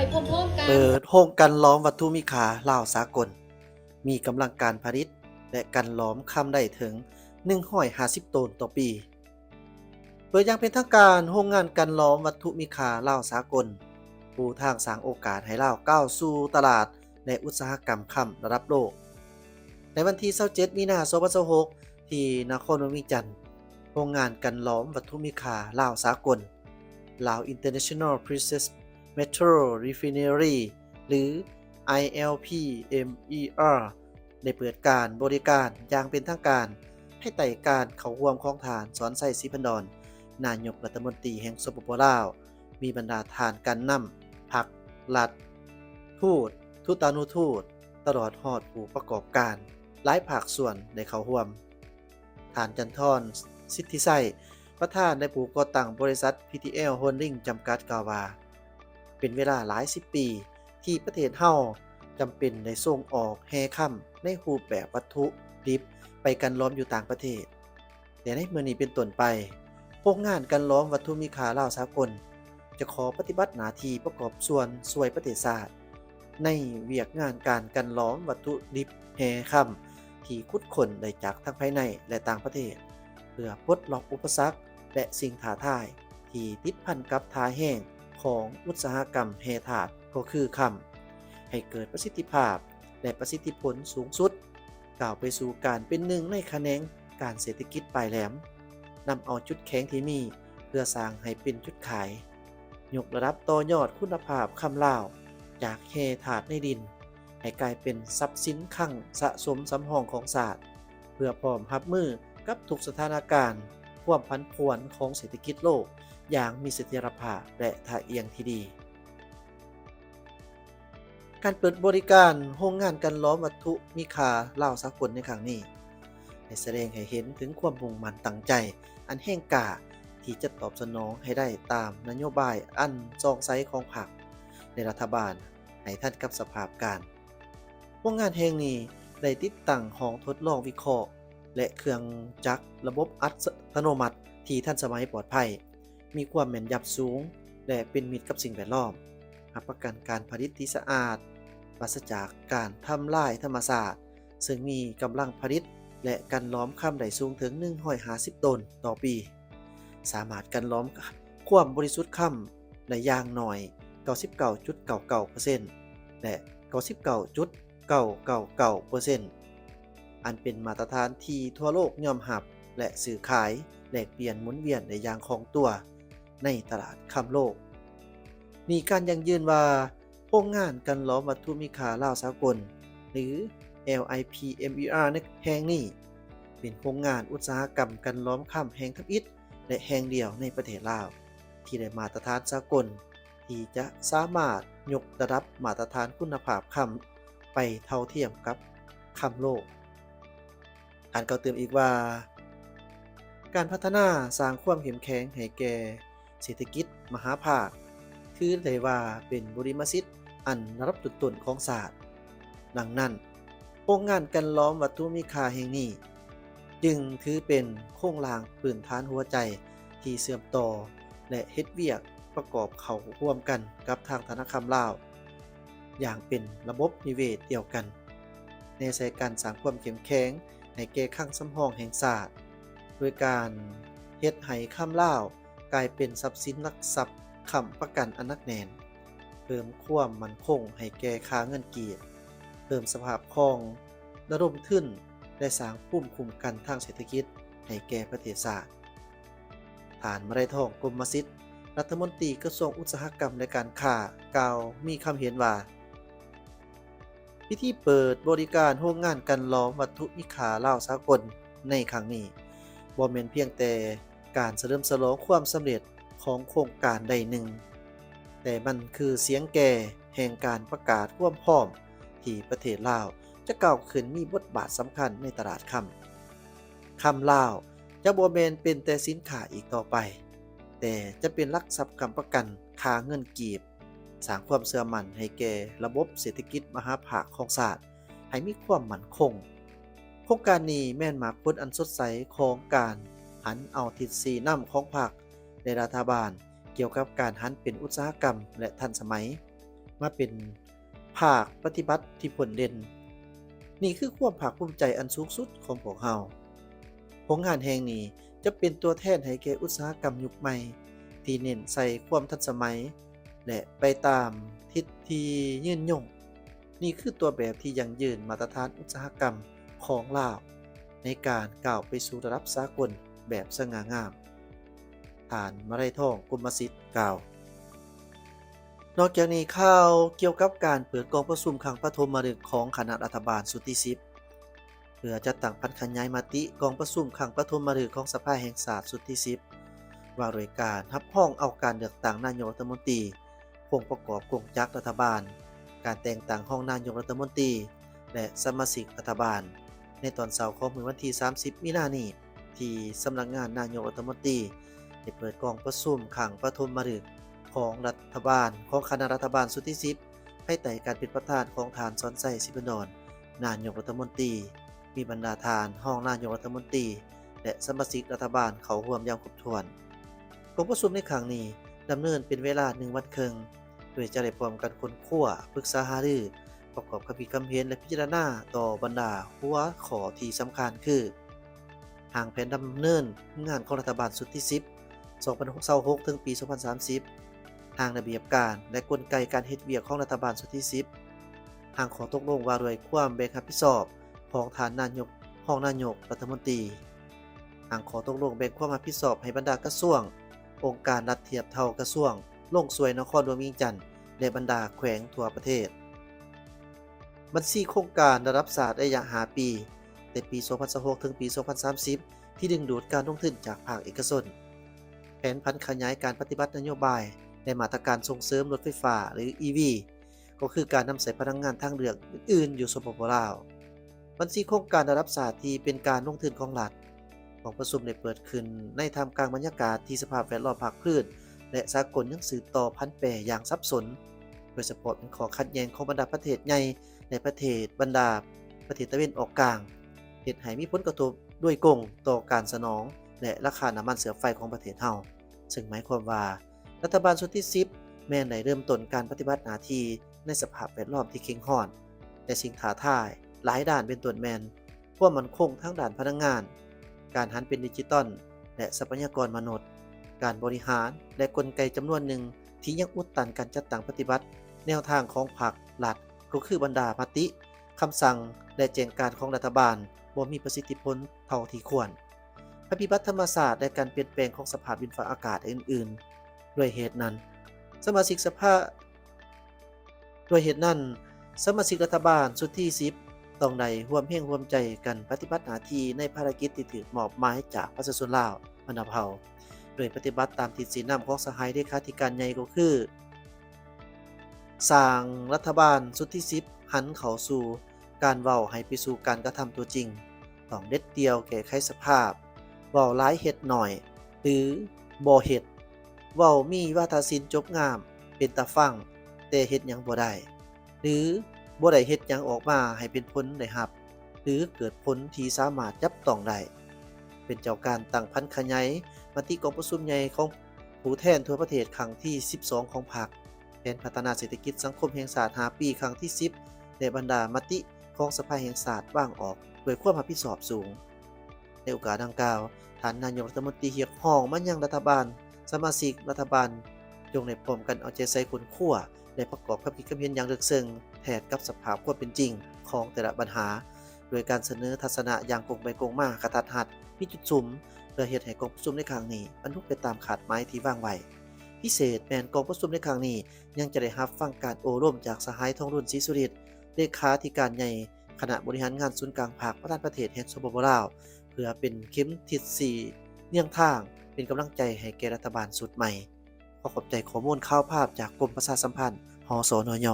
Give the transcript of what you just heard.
ເປີດໂຮງກັ່ນຫຼອມວັດຖຸມີຄ່າລາວສາກົນ ມີກຳລັງການຜະລິດ ແລະ ກັ່ນຫຼອມຄຳໄດ້ເຖິງ ໜຶ່ງຮ້ອຍຫ້າສິບໂຕນຕໍ່ປີ. ເປີດຢ່າງເປັນທາງການໂຮງງານກັ່ນຫຼອມວັດຖຸມີຄ່າລາວສາກົນ ປູທາງສ້າງໂອກາດໃຫ້ລາວກ້າວສູ່ຕະຫຼາດ ແລະ ອຸດສາຫະກຳຄຳລະດັບໂລກ. ໃນວັນທີຊາວເຈັດ ມີນາ ສອງພັນຊາວຫົກ ທີ່ນະຄອນຫຼວງວຽງຈັນ, ໂຮງງານກັ່ນຫຼອມວັດຖຸມີຄ່າລາວສາກົນ Lao International Precious Metal Refinery ຫຼື ILPMER ໄດ້ເປີດການບໍລິການຢ່າງເປັນທາງການ ພາຍໃຕ້ການເຂົ້າຮ່ວມຂອງທ່ານ ສອນໄຊ ສີພັນດອນ ນາຍົກລັດຖະມົນຕີແຫ່ງ ສປປ ລາວ, ມີບັນດາທ່ານການນຳພັກລັດ, ທູດ, ທູຕານຸທູດ, ຕະຫຼອດຮອດຜູ້ປະກອບການຫຼາຍພາກສ່ວນໄດ້ເຂົ້າຮ່ວມ. ທ່ານ ຈັນທອນ ສິດທິໄຊ ປະທານ ແລະ ຜູ້ກໍ່ຕັ້ງບໍລິສັດ PTL Holding ຈຳກັດ ກ່າວວ່າ ເປັນເວລາຫຼາຍສິບປີ ທີ່ປະເທດເຮົາຈຳເປັນໄດ້ສົ່ງອອກແຮ່ຄຳໃນຮູບແບບວັດຖຸດິບໄປກັ່ນຫຼອມຢູ່ຕ່າງປະເທດ, ແຕ່ໃນມື້ນີ້ເປັນຕົ້ນໄປ, ໂຮງງານກັ່ນຫຼອມວັດຖຸມີຄ່າລາວສາກົນ ຈະຂໍປະຕິບັດໜ້າທີ່ປະກອບສ່ວນຊ່ວຍປະເທດຊາດ ໃນວຽກງານການກັ່ນຫຼອມວັດຖຸດິບແຮ່ຄຳ ທີ່ຂຸດຄົ້ນໄດ້ຈາກທັງພາຍໃນ ແລະ ຕ່າງປະເທດ, ເພື່ອປົດລັອກອຸປະສັກ ແລະ ສິ່ງທ້າທາຍທີ່ຕິດພັນກັບທ່າແຮງຂອງອຸດສາຫະກຳແຮ່ທາດ ກໍຄືຄຳ, ໃຫ້ເກີດປະສິດທິພາບ ແລະ ປະສິດທິຜົນສູງສຸດ, ກ້າວໄປສູ່ການເປັນໜຶ່ງໃນຂະແໜງການເສດຖະກິດປາຍແຫຼມ, ນຳເອົາຈຸດແຂງທີ່ມີເພື່ອສ້າງໃຫ້ເປັນຈຸດຂາຍ, ຍົກລະດັບຕໍ່ຍອດຄຸນນະພາບຄຳລາວ ຈາກແຮ່ທາດໃນດິນ ໃຫ້ກາຍເປັນຊັບສິນຄັງສະສົມສຳຮອງຂອງຊາດ, ເພື່ອພ້ອມຮັບມືກັບທຸກສະຖານະການຄວາມຜັນຜວນຂອງເສດຖະກິດໂລກຢ່າງມີສະຖຽນລະພາບ ແລະ ທ່າອ່ຽງທີ່ດີ. ການເປີດບໍລິການໂຮງງານກັ່ນຫຼອມວັດຖຸມີຄ່າລາວສາກົນໃນຄັ້ງນີ້ ໄດ້ສະແດງໃຫ້ເຫັນເຖິງຄວາມມຸ່ງໝັ້ນຕັ້ງໃຈອັນແຮງກ້າ ທີ່ຈະຕອບສະໜອງໃຫ້ໄດ້ຕາມນະໂຍບາຍອັນສ່ອງໃສຂອງພັກ ແລະ ລັດຖະບານ ໃຫ້ທັນກັບສະພາບການ. ໂຮງງານແຫ່ງນີ້ໄດ້ຕິດຕັ້ງຫ້ອງທົດລອງວິເຄາະ ແລະ ເຄື່ອງຈັກລະບົບອັດຕະໂນມັດທີ່ທັນສະໄໝ, ປອດໄພ, ມີຄວາມແມ່ນຢຳສູງ ແລະ ເປັນມິດກັບສິ່ງແວດລ້ອມ, ຮັບປະກັນການຜະລິດທີ່ສະອາດ, ປາສະຈາກການທຳລາຍທຳມະຊາດ, ເຊິ່ງມີກຳລັງຜະລິດ ແລະ ກັ່ນຫຼອມຄຳໄດ້ສູງເຖິງ ໜຶ່ງຮ້ອຍຫ້າສິບໂຕນຕໍ່ປີ, ສາມາດກັ່ນຫຼອມຄວາມບໍລິສຸດຄຳໄດ້ຢ່າງໜ້ອຍ ເກົ້າສິບເກົ້າຈຸດເກົ້າເກົ້າເປີເຊັນ ແລະ ເກົ້າສິບເກົ້າຈຸດເກົ້າເກົ້າເກົ້າເປີເຊັນ ອັນເປັນມາດຕະຖານທີ່ທົ່ວໂລກຍອມຮັບ ແລະ ຊື້ຂາຍແລກປ່ຽນໝູນວຽນໄດ້ຢ່າງຄ່ອງຕົວໃນຕະຫຼາດຄຳໂລກ. ມີການຢັ້ງຢືນວ່າ ໂຮງງານກັ່ນຫຼອມວັດຖຸມີຄ່າລາວສາກົນ ຫຼື LIPMER ແຫ່ງນີ້ ເປັນໂຮງງານອຸດສາຫະກຳກັ່ນຫຼອມຄຳແຫ່ງທຳອິດ ແລະ ແຫ່ງດຽວໃນປະເທດລາວ ທີ່ໄດ້ມາດຕະຖານສາກົນ ທີ່ຈະສາມາດຍົກລະດັບມາດຕະຖານຄຸນນະພາບຄຳໄປເທົ່າທຽມກັບຄຳໂລກ. ທ່ານກ່າວຕື່ມອີກວ່າ ການພັດທະນາສ້າງຄວາມເຂັ້ມແຂງໃຫ້ແກ່ເສດຖະກິດມະຫາພາກ ຖືໄດ້ວ່າເປັນບຸລິມະສິດອັນລະດັບຕົ້ນໆຂອງຊາດ. ດັ່ງນັ້ນ, ໂຮງງານກັ່ນຫຼອມວັດຖຸມີຄ່າແຫ່ງນີ້ ຈຶ່ງຖືເປັນໂຄງລ່າງພື້ນຖານຫົວໃຈທີ່ເຊື່ອມຕໍ່ ແລະ ເຮັດວຽກປະກອບເຂົ້າຮ່ວມກັນກັບທາງທະນາຄານຄຳລາວ ຢ່າງເປັນລະບົບນິເວດດຽວກັນ, ແນໃສ່ການສ້າງຄວາມເຂັ້ມແຂງໃຫ້ແກ່ຄັງສຳຮອງແຫ່ງຊາດ ໂດຍການເຮັດໃຫ້ຄຳລາວ ກາຍເປັນຊັບສິນຫຼັກຊັບຄ້ຳປະກັນອັນໜັກແໜ້ນ, ເພີ່ມຄວາມໝັ້ນຄົງໃຫ້ແກ່ຄ່າເງິນກີບ, ເພີ່ມສະພາບຄ່ອງ, ລະດົມທຶນ ແລະ ສ້າງພູມຄຸ້ມກັນທາງເສດຖະກິດໃຫ້ແກ່ປະເທດຊາດ. ທ່ານ ມະໄລທອງ ກົມມະສິດ, ລັດຖະມົນຕີກະຊວງອຸດສາຫະກຳ ແລະ ການຄ້າ ກ່າວມີຄຳເຫັນວ່າ, ພິທີເປີດບໍລິການໂຮງງານກັ່ນຫຼອມວັດຖຸມີຄ່າລາວສາກົນໃນຄັ້ງນີ້ ບໍ່ແມ່ນພຽງແຕ່ການສະເຫຼີມສະຫຼອງຄວາມສຳເລັດຂອງໂຄງການໃດໜຶ່ງ, ແຕ່ມັນຄືສຽງແກແຫ່ງການປະກາດຄວາມພ້ອມທີ່ປະເທດລາວຈະກ້າວຂຶ້ນມີບົດບາດສຳຄັນໃນຕະຫຼາດຄຳ. ຄຳລາວຈະບໍ່ແມ່ນເປັນແຕ່ສິນຄ້າອີກຕໍ່ໄປ, ແຕ່ຈະເປັນຫຼັກຊັບຄ້ຳປະກັນຄ່າເງິນກີບ, ສ້າງຄວາມເຊື່ອໝັ້ນໃຫ້ແກ່ລະບົບເສດຖະກິດມະຫາພາກຂອງຊາດໃຫ້ມີຄວາມໝັ້ນຄົງ. ໂຄງການນີ້ແມ່ນໝາກຜົນອັນສົດໃສຂອງການຫັນເອົາທິດຊີ້ນຳຂອງພັກ ແລະ ລັດຖະບານ ກ່ຽວກັບການຫັນເປັນອຸດສາຫະກຳ ແລະ ທັນສະໄໝ, ມາເປັນພາກປະຕິບັດທີ່ພົ້ນເດັ່ນ. ນີ້ຄືຄວາມພາກພູມໃຈອັນສູງສຸດຂອງພວກເຮົາ. ໂຮງງານແຫ່ງນີ້ຈະເປັນຕົວແທນໃຫ້ແກ່ອຸດສາຫະກຳຍຸກໃໝ່ ທີ່ເນັ້ນໃສ່ຄວາມທັນສະໄໝ ແລະ ໄປຕາມທິດທີ່ຍືນຍົງ. ນີ້ຄືຕົວແບບທີ່ຢັ້ງຢືນມາດຕະຖານອຸດສາຫະກຳຂອງລາວ ໃນການກ້າວໄປສູ່ລະດັບສາກົນແບບສະຫງ່າງາມ, ທ່ານ ມະໄລທອງ ກົມມະສິດ ກ່າວ. ນອກຈາກນີ້, ຂ່າວກ່ຽວກັບການເປີດກອງປະຊຸມຄັ້ງປະຖົມມະລຶກຂອງຄະນະລັດຖະບານຊຸດທີສິບ ເພື່ອຈັດຕັ້ງຜັນຂະຫຍາຍມະຕິກອງປະຊຸມຄັ້ງປະຖົມມະລຶກຂອງສະພາແຫ່ງຊາດຊຸດທີສິບ ວ່າດ້ວຍການຮັບຮອງເອົາການເລືອກຕັ້ງນາຍົກລັດຖະມົນຕີ, ໂຄງປະກອບກົງຈັກລັດຖະບານ, ການແຕ່ງຕັ້ງຮອງນາຍົກລັດຖະມົນຕີ ແລະ ສະມາຊິກລັດຖະບານ ໃນຕອນເຊົ້າຂອງມື້ວັນທີສາມສິບ ມີນານີ້ ທີ່ສຳນັກງານນາຍົກລັດຖະມົນຕີ ໄດ້ເປີດກອງປະຊຸມຄັ້ງປະຖົມມະລຶກຂອງລັດຖະບານ, ຂອງຄະນະລັດຖະບານຊຸດທີສິບ ພາຍໃຕ້ການເປັນປະທານຂອງທ່ານ ສອນໄຊ ສີພັນດອນ ນາຍົກລັດຖະມົນຕີ, ມີບັນດາທ່ານຮອງນາຍົກລັດຖະມົນຕີ ແລະ ສະມາຊິກລັດຖະບານເຂົ້າຮ່ວມຢ່າງຄົບຖ້ວນ. ກອງປະຊຸມໃນຄັ້ງນີ້ດຳເນີນເປັນເວລາໜຶ່ງວັນເຄິ່ງ, ໂດຍຈະໄດ້ພ້ອມກັນຄົ້ນຄວ້າ, ປຶກສາຫາລື, ປະກອບຄຳຄິດຄຳເຫັນ ແລະ ພິຈາລະນາຕໍ່ບັນດາຫົວຂໍ້ທີ່ສຳຄັນຄື ຮ່າງແຜນດຳເນີນງານຂອງລັດຖະບານຊຸດທີສິບ ສອງພັນຊາວຫົກ ເຖິງປີສອງພັນສາມສິບ, ຮ່າງລະບຽບການ ແລະ ກົນໄກການເຮັດວຽກຂອງລັດຖະບານຊຸດທີສິບ, ຮ່າງຂໍ້ຕົກລົງວ່າດ້ວຍຄວາມແບ່ງຮັບຜິດຊອບຂອງທ່ານນາຍົກ, ຮອງນາຍົກລັດຖະມົນຕີ, ຮ່າງຂໍ້ຕົກລົງແບ່ງຄວາມຮັບຜິດຊອບໃຫ້ບັນດາກະຊວງ, ອົງການລັດທຽບເທົ່າກະຊວງ, ລົງຊ່ວຍນະຄອນຫຼວງວຽງຈັນ ແລະ ບັນດາແຂວງທົ່ວປະເທດ. ບັນຊີໂຄງການລະດັບຊາດໄລຍະຫ້າປີ ແຕ່ປີສອງພັນຊາວຫົກ ເຖິງປີສອງພັນສາມສິບ ທີ່ດຶງດູດການລົງທຶນຈາກພາກເອກະຊົນ, ແຜນຜັນຂະຫຍາຍການປະຕິບັດນະໂຍບາຍ ແລະ ມາດຕະການສົ່ງເສີມລົດໄຟຟ້າ ຫຼື ອີ ວີ ກໍຄືການນຳໃຊ້ພະລັງງານທາງເລືອກອື່ນໆຢູ່ ສປປ ລາວ. ບັນຊີໂຄງການລະດັບຊາດທີ່ເປັນການລົງທຶນຂອງລັດ. ກອງປະຊຸມໄດ້ເປີດຂຶ້ນໃນທ່າມກາງບັນຍາກາດທີ່ສະພາບແວດລ້ອມພາກພື້ນ ແລະ ສາກົນຍັງສືບຕໍ່ຜັນແປຢ່າງສັບສົນ, ໂດຍສະເພາະເປັນຂໍ້ຂັດແຍ່ງຂອງບັນດາປະເທດໃຫຍ່ ແລະ ປະເທດ, ບັນດາປະເທດຕາເວັນອອກກາງ, ເຮັດໃຫ້ມີຜົນກະທົບໂດຍກົງຕໍ່ການສະໜອງ ແລະ ລາຄານ້ຳມັນເຊື້ອໄຟຂອງປະເທດເຮົາ, ເຊິ່ງໝາຍຄວາມວ່າ ລັດຖະບານຊຸດທີສິບ ແມ່ນໄດ້ເລີ່ມຕົ້ນການປະຕິບັດໜ້າທີ່ໃນສະພາບແວດລ້ອມທີ່ເຄັ່ງຮ້ອນ ແລະ ສິ່ງທ້າທາຍຫຼາຍດ້ານ ເປັນຕົ້ນແມ່ນຄວາມໝັ້ນຄົງທາງດ້ານພະລັງງານ, ການຫັນເປັນດິຈິຕອນ ແລະ ຊັບພະຍາກອນມະນຸດ, ການບໍລິຫານ ແລະ ກົນໄກຈຳນວນໜຶ່ງທີ່ຍັງອຸດຕັນການຈັດຕັ້ງປະຕິບັດແນວທາງຂອງພັກລັດ ກໍຄືບັນດາມະຕິ, ຄຳສັ່ງ ແລະ ແຈ້ງການຂອງລັດຖະບານບໍ່ມີປະສິດທິຜົນເທົ່າທີ່ຄວນ, ໄພພິບັດທຳມະຊາດ ແລະ ການປ່ຽນແປງຂອງສະພາບດິນຟ້າອາກາດ ແລະ ອື່ນໆ. ດ້ວຍເຫດນັ້ນ, ສະມາຊິກສະພາ, ດ້ວຍເຫດນັ້ນ, ສະມາຊິກລັດຖະບານຊຸດທີສິບ ຕ້ອງໄດ້ຮ່ວມແຮງຮ່ວມໃຈກັນປະຕິບັດໜ້າທີ່ໃນພາລະກິດທີ່ຖືກມອບໝາຍຈາກປະຊາຊົນລາວບັນດາເຜົ່າ, ໂດຍປະຕິບັດຕາມທິດຊີ້ນຳຂອງສະຫາຍເລຂາທິການໃຫຍ່ ກໍຄື ສ້າງລັດຖະບານຊຸດທີສິບ ຫັນເຂົ້າສູ່ການເວົ້າໃຫ້ໄປສູ່ການກະທຳຕົວຈິງ, ຕ້ອງເດັດດ່ຽວແກ້ໄຂສະພາບ, ເວົ້າຫຼາຍເຮັດໜ້ອຍ ຫຼື ບໍ່ເຮັດ, ເວົ້າມີວາທະສິນຈົບງາມ ເປັນຕາຟັງ ແຕ່ເຮັດຫຍັງບໍ່ໄດ້ ຫຼື ບໍ່ໄດ້ເຮັດຫຍັງອອກມາໃຫ້ເປັນຜົນໄດ້ຮັບ ຫຼື ເກີດຜົນທີ່ສາມາດຈັບຕ້ອງໄດ້, ເປັນເຈົ້າການຕັ້ງຜັນຂະຫຍາຍມະຕິກອງປະຊຸມໃຫຍ່ຂອງຜູ້ແທນທົ່ວປະເທດຄັ້ງທີສິບສອງຂອງພັກ, ແຜນພັດທະນາເສດຖະກິດສັງຄົມແຫ່ງຊາດຫ້າປີຄັ້ງທີສິບ ແລະ ບັນດາມະຕິຂອງສະພາແຫ່ງຊາດວາງອອກດ້ວຍຄວາມຮັບຜິດຊອບສູງ. ໃນໂອກາດດັ່ງກ່າວ, ທ່ານນາຍົກລັດຖະມົນຕີຮຽກຮ້ອງມາຍັງລັດຖະບານ, ສະມາຊິກລັດຖະບານ ຈົ່ງໄດ້ພ້ອມກັນເອົາໃຈໃສ່ຄົ້ນຄວ້າ ແລະ ປະກອບຄຳຄິດຄຳເຫັນຢ່າງເລິກເຊິ່ງ ແທດກັບສະພາບຄວາມເປັນຈິງຂອງແຕ່ລະບັນຫາ, ໂດຍການສະເໜີທັດສະນະຢ່າງກົງໄປກົງມາ, ກະທັດຮັດ, ມີຈຸດສຸມ, ເພື່ອເຮັດໃຫ້ກອງປະຊຸມໃນຄັ້ງນີ້ບັນລຸໄປຕາມຄາດໝາຍທີ່ວາງໄວ້. ພິເສດແມ່ນກອງປະຊຸມໃນຄັ້ງນີ້ຍັງຈະໄດ້ຮັບຟັງການໂອ້ລົມຈາກສະຫາຍ ທອງລຸນ ສີສຸລິດ ເລຂາທິການໃຫຍ່ ຄະນະບໍລິຫານງານສູນກາງພັກ ປະທານປະເທດແຫ່ງ ສປປ ລາວ ເພື່ອເປັນເຂັມທິດຊີ້ນຽງທາງ, ເປັນກຳລັງໃຈໃຫ້ແກ່ລັດຖະບານຊຸດໃໝ່. ຂໍຂອບໃຈຂໍ້ມູນຂ່າວພາບຈາກກົມປະຊາສຳພັນ ຫສນຍ.